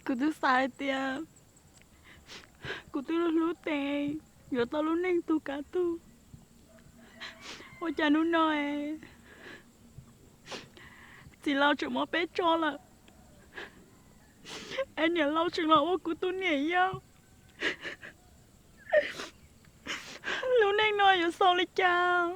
Kuv twb xav hais tias kuv twb hlub tes yuav tau lub neej tu kav tug. Ua cas hnub no es txiv laus tseem muab peb tso lawm, es niam laus tseem los ua kuv tus niam yau. Lub neej no yuav xaus li cas?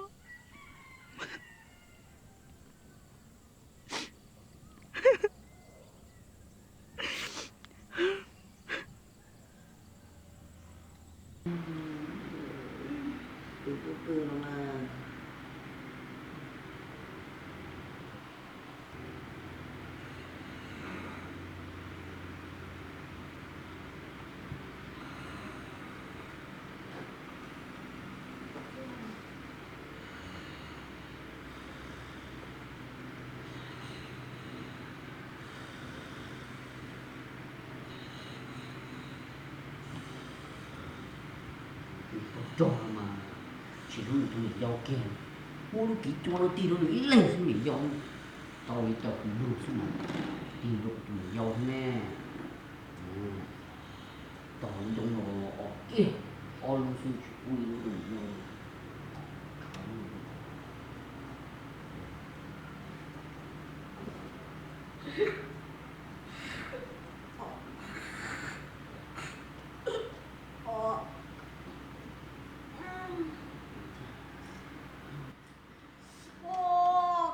Tsis hlub nws tus niam yau kiag, muab lub kiv cua rau tig rau nws ib leeg xwb niam yau. Tau li cas kuv lug xwb mas tig rau kuv tus niam yau xwb ne. Tog zoo los os kiag, ob lub xwb tsis pub ib lub rau niam yau.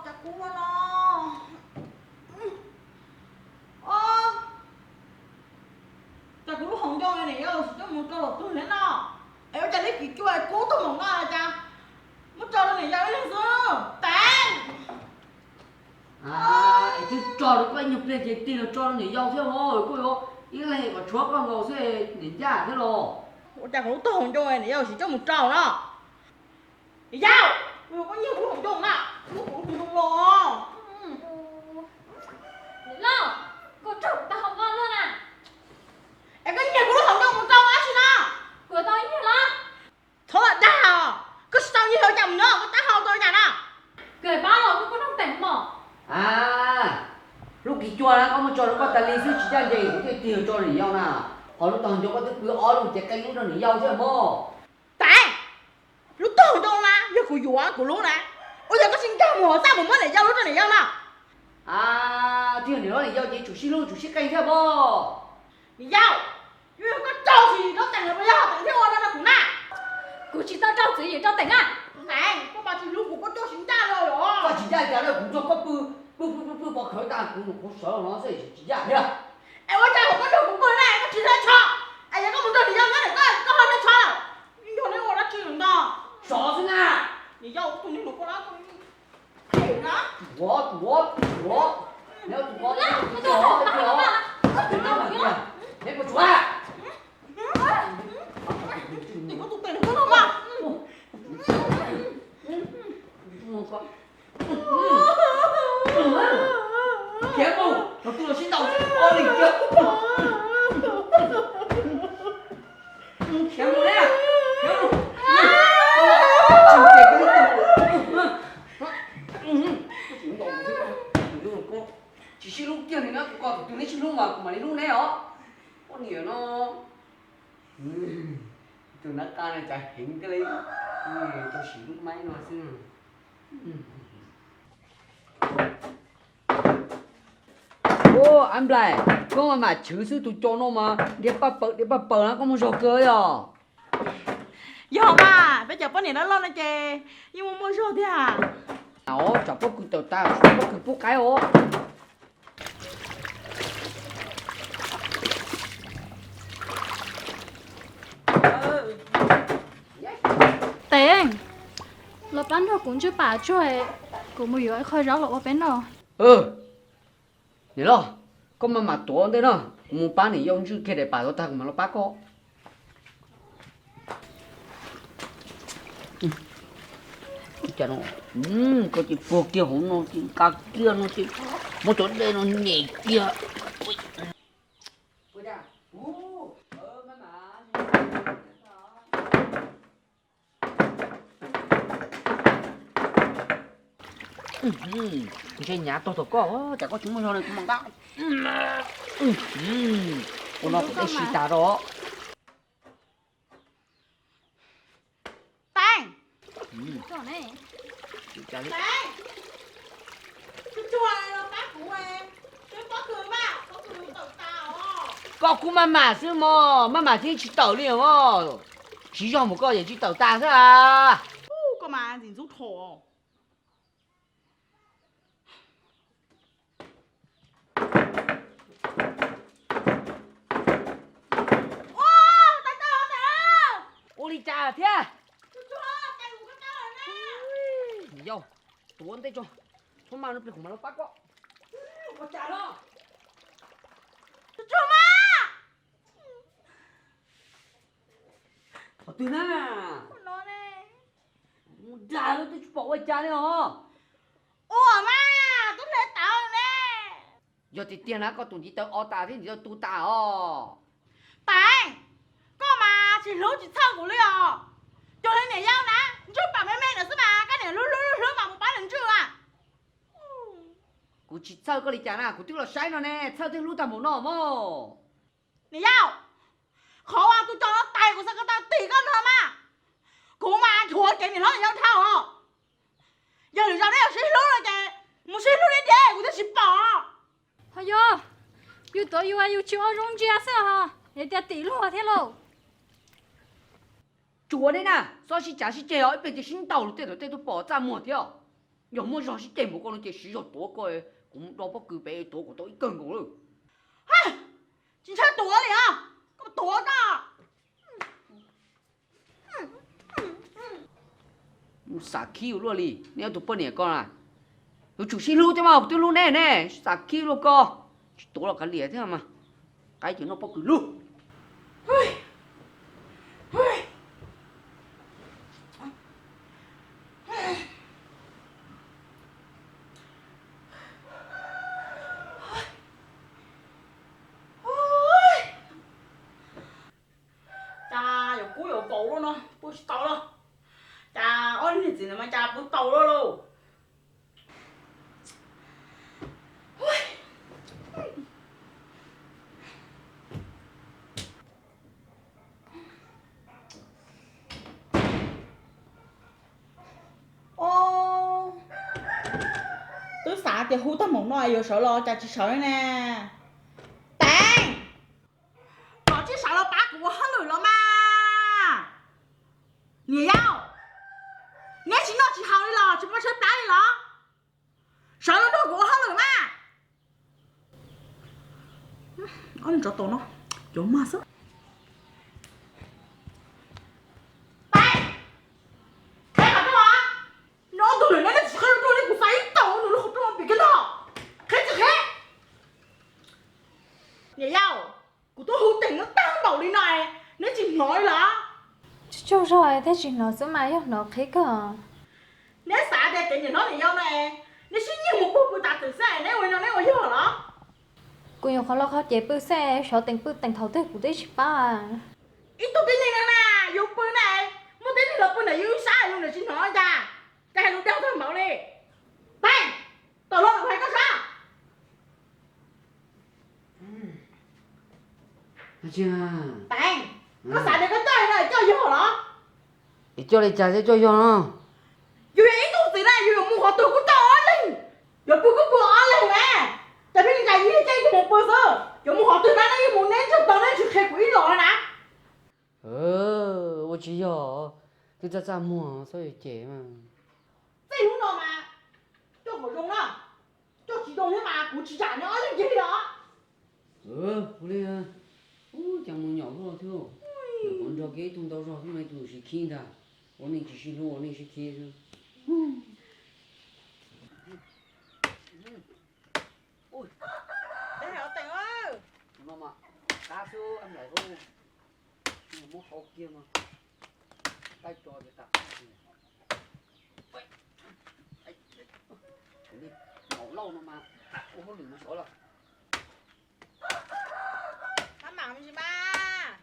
Cas kuv ua no, cas kuv lub hauv ncoo niam yau tsis coj mus rau los tug thiab no, es ua cas neb kiv cua kub tuaj mus no cas muab tso rau niam yau ib leeg xwb tev. Es twb tso rau koj ib nyuag pliag ces tig los tso rau niam yau thiab os, koj yuav ib leeg kom tshuav koj nkaus xwb niam ncaj thiab los. Ua cas kuv lub tug hauv ncoo niam yau tsis coj mus rau no? Niam yau, kuv yuav koj nyiag kuv lub hauv ncoo na, kuv lub hauv ncoo los. Niam loj, koj raug kuv tag hau noj luaj na. Es koj nyiag kuv lub hauv ncoo mus rau dab tsi no? Kuv tau ib nyuag los. Txhob los dag os, koj tsis tau nyiag ua cas mus nyob koj tab hau tau cas no? Koj pab los koj koj noog teem mos. A, lub kiv cua na koj muab tso rau koj tas li xwb tsis ncaj ncees kuv thiaj tig tso niam yau na. Ho lub tog ncoo koj twb pw ob lub ces qee lub rau niam yau thiab mog. Tev, lub tog ncoo na yog kuv yuav kuv lub na, ua yog koj tsis nkag mus hauv txaj mus muab niam yau lub rau niam yau no. A, twb yog niam hlob niam yau ces tsum sib hlub tsum sib qee thiab pob. Niam yau, yuav yog koj rau tsis rau teem los yog teem thiaj ua no rau kuv na. Kuv tsis tau rau txwv yim rau teem na. Tev, koj mas tsis hlub kuv koj coj tsis ncaj li os. Koj tsis ncaj cas na, kuv nrog koj pw pw pw pw pw pov khawv tas kuv nyuam qhuav sawv los no xwb tsis ncaj thiab. Es ua cas koj nrog kuv pw na koj tsis hlub tshov, es yog koj mus nrog niam yau nyob ntawm koj koj ho hlub tshov lawm. Nrog neb ua dab tsi lawm no? Sov xwb na. Niam yau, tus niag hluas nkauj no, tuav tuav tuav, neb ua tus pov, neb ua tus pov, neb puas tsuav? Niam yau, tus tes nws koj no mas. Khiav mus, thaum twg los sib ntaus ob leeg kiag. Khiav mus na, khiav mus. Tsis sib hlub kiag li na, kuv ko thaum twg neb sib hlub mas kuv mam li hlub neb os. Poj niam no, tus nab qa no cas heev tiag li, tau sim lub maib no xwb. Ub, Ab Nplaim, koj mam chwv xwb, tus cos no mas dhia paj paws dhia paj paws na, koj muaj zog kawg yog? Yog mas, peb cov poj niam loj loj no ces yeej muaj muaj zog thiab. Tsam pob kws tawm tas, pob kws pub qaib os. Teev, los pab nrog kuv ntswj pam tsuag, kuv mus yuav ib qho zaub los ua peb noj. Niam loj, koj maj mam tuav ntej no, kuv mus pab niam yau ntswj kiag daim pam tau tag kuv mam los pab koj. Koj ces puag kiag hauv no ces nqa kiag no ces muab cov dej no nyem kiag. Ntshe nyav tog tom koj, cas koj tsis muaj zog li kuv mam nqa. Ua no kuv teb si tas rau. Teeb, koj kuj maj mam xwb mog, maj mam thiab tsis tawm li os. Siv zog mus koj yeej tsis tawm tas xwb as. Koj mas ntxim ntxub dhau. Ua li cas thiab? Yau, tuav ntej tso, txhob maj no plig kuv mam los pab koj. Qhov twg na? Mus dag lub twb tsis pom ua cas li os. Ua mas tub hle tawv ne. Yog tiag tiag na koj tus ntiv taw o tas thiab ntiv taw tu tas os. Teeb, koj mas tsis hlub tsis txhawj kuv li os. Cuag li niam yau na, ntswj pam me me lawm xwb mas koj niam hlub hlub hlub mas mus pab nws ntswj a. Kuv tsis txhawj koj li cas na, kuv twb los saib no ne, txhawj thiab hlub tag npaum no mog. Niam yau, qhov uas tus coj no tais kuv xav ko taw tim koj no mas, kuv mas dhuav kev niam hlob niam yau dhau os. Yog lwm zaus neb yuav sib hlub no ces mus sib hlub deb deb kuv thiaj tsis pom. Ho yog, yus tuav yus yus tsis ua zoo ntsia xwb ho, es tias tim luag thiab lauj. Tsuav neb na, txhob sib cav sib ceg os, ib pliag ces sib ntaus lus tej thaum tej tuaj pom txaj muag thiab. Yog muaj zog sib ceg npaum koj no ces siv zog tuav koj, kuv mus do pob kws pem tuav kuv tau ib kawg nkaus lawm. Tsis ntshai tuav li os, koj tuav koj. Mus xam khib ua luaj li, neb ob tug poj niam ko na. Yuav tsum sib hlub thiab mas, kuv twb hlub neb ne, xam khib luaj ko. Tsis tuav los kav liam thiab mas, qaib ces noj pob kws lug. Cas yuav kub yuav kaus lawm no pw tsis tau lawm. Cas ob niag txiv ntawd mas cas pw tau lawm lauj. Twb xav tias hu tag npaum no yuav sawv los cas tsis sawv li ne. Teeb, koj tsis sawv los pab kuv ua hauj lwm los mas. Niam yau, neb tsis noj tsis haus li los tsis muaj tshaib plab li los? Sawv los nrog kuv ua hauj lwm mas. Ob niag tsov tom no, cov mag xwb. Teeb, qheb qhov rooj os. Neb ob tug lwm neb tsis qheb rooj li kuv xav ib tau nws lub qhov rooj pem kiag no. Qheb tsis qheb? Niam yau, kuv twb hu teem neb tag npaum li no, neb tsis hnov li los? Tsaug zog thiaj tsis hnov xwb mas yog hnov qhib kawg. Neb xav tias kev niam hlob niam yau no, neb sib nyiag mus puag pw tas twm xwb neb ua li no neb ua yog los? Kuv nyuam qhuav los qhov ces pw xwb, xyov teem pw teem thaum twg kuv twb tsis paub. Ib tug tib neeg no na, yus pw na, muaj tib neeg los pw ntawm yus ib sab yus niam tsis hnov cas, cas hais lus dag tag npaum li. Teem, tom no kuv hais koj sab. Teem, koj xav tias koj coj li no coj yog los? Es coj li cas thiaj coj yog no? Yus yog ib tug txiv na, yus yuav mus qhov twg kuj coj ob leeg, yuav pw kuj pw ob leeg na. Cas pheej li cas yus cia ib tug mus pw xwb, yuav mus qhov twg na, neb yeej mus neb ntsawg tau neb tsis qhia kuv ib los na. Ua tsis yog, twb txaj txaj muag txhob yuav cem mas. Txij hnub no mas coj kom zoo na, coj tsis zoo thiab mas kuv tsis zam neb ob leeg kiag li os. Ua li, ub, cas mus nyom luaj thiab. Nyuam qhuav nrog kiag ib tug ntau zog xwb mas ib tug sib khib ntag. Ua neej tsis sib hlub ua neej sib khib xwb. Tus no mas qab xwb, muab hau kiag mas, qaib tso tas. Tus maum lauj no mas ua hauj lwm mas sov los. Pab mam me ntsis mas.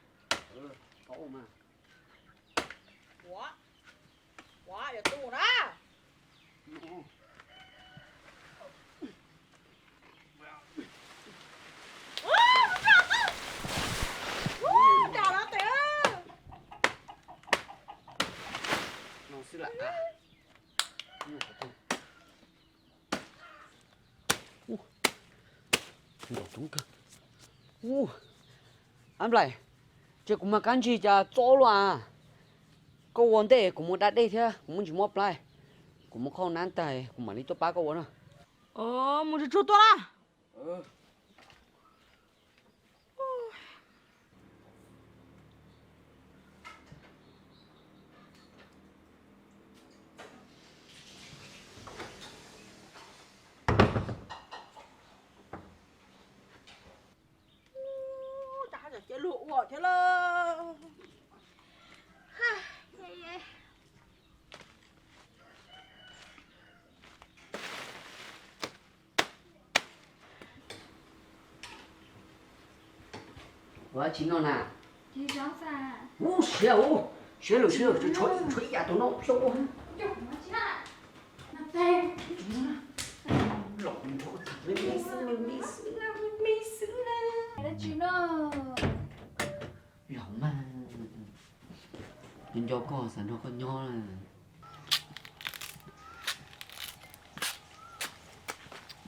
Pab ua mas. Ua, ua yuav tu na. Xwb lam a. Ub, ntaus coob kawg. Ub, Ab Nplaim, ces kuv mas kab ntsig cas txob luaj a. Koj ua ntej kuv mus da dej thiab kuv muab ntsis mob plab, kuv mus qhov nab tag kuv mam li tuaj pab koj ua na. Mus tsuag tsuag tuaj na. Cia luag ua thiab lauj. Ua dab tsi noj na? Ub, siav ub, siav lawm siav lawm, tshuav ib yam tus no xyov ua. Los nrog tham me me xwb, me me xwb. Los mas, nco nco koj xav nrog koj nyob na.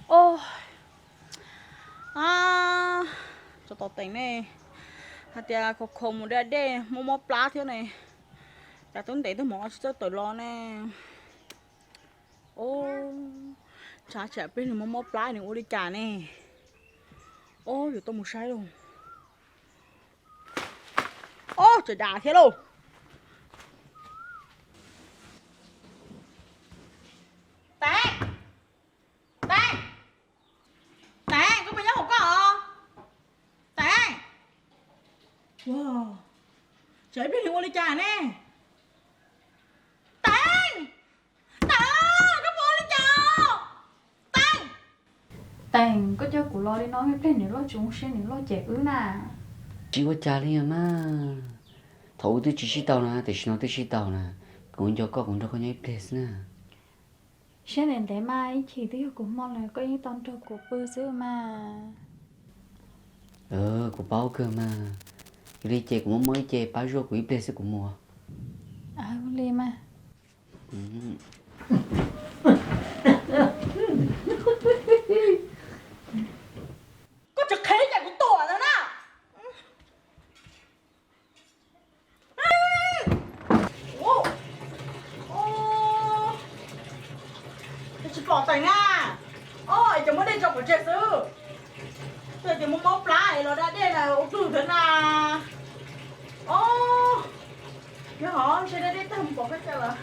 Oj, a, tsov tom teem ne, hais tias khov kho mus da dej mob mob plab thiab ne, cas twb ntev twb hmoov tsis txawj tawm los ne. Oj, ntshav tsam pliag nws mob mob plab nws ua li cas ne. Oj, yuav tau mus saib lauj. Oj, tsav das thiab lauj. Teem, Teem, Teem, koj puas nyob hauv koj os? Teem, ua, tsam ib pliag nws ua li cas ne. Teem, Teem, koj puas ua li cas? Teem, Teem, koj coj kuv los li no ib pliag nws loj tsis zoo siab nws loj cem wb na. Tsis ua cas li mas, thaum ub twb tsis sib tau na, tiam sis no twb sib tau na. Kuv nco koj, kuv nrog koj nyob ib pliag xwb na. Siab ntev ntev mas ib chim twb yog kuv hmo lawm koj yeej tau nrog kuv pw xwb mas. Kuv paub kawg mas. Yog li ces kuv muab muab ib ce pab zuaj kuv ib pliag xwb kuv mus. Li mas. Koj tsis qhia cas kuv tuam ntawd na. Tsis pom Teem na. Oj, es cov muab dej tso pov tseg xwb. Twb tias muaj mob plab es los da dej na ua pwg thiab na. Oj, yog hov ntshe da dej tag mus pom koj cas lawm.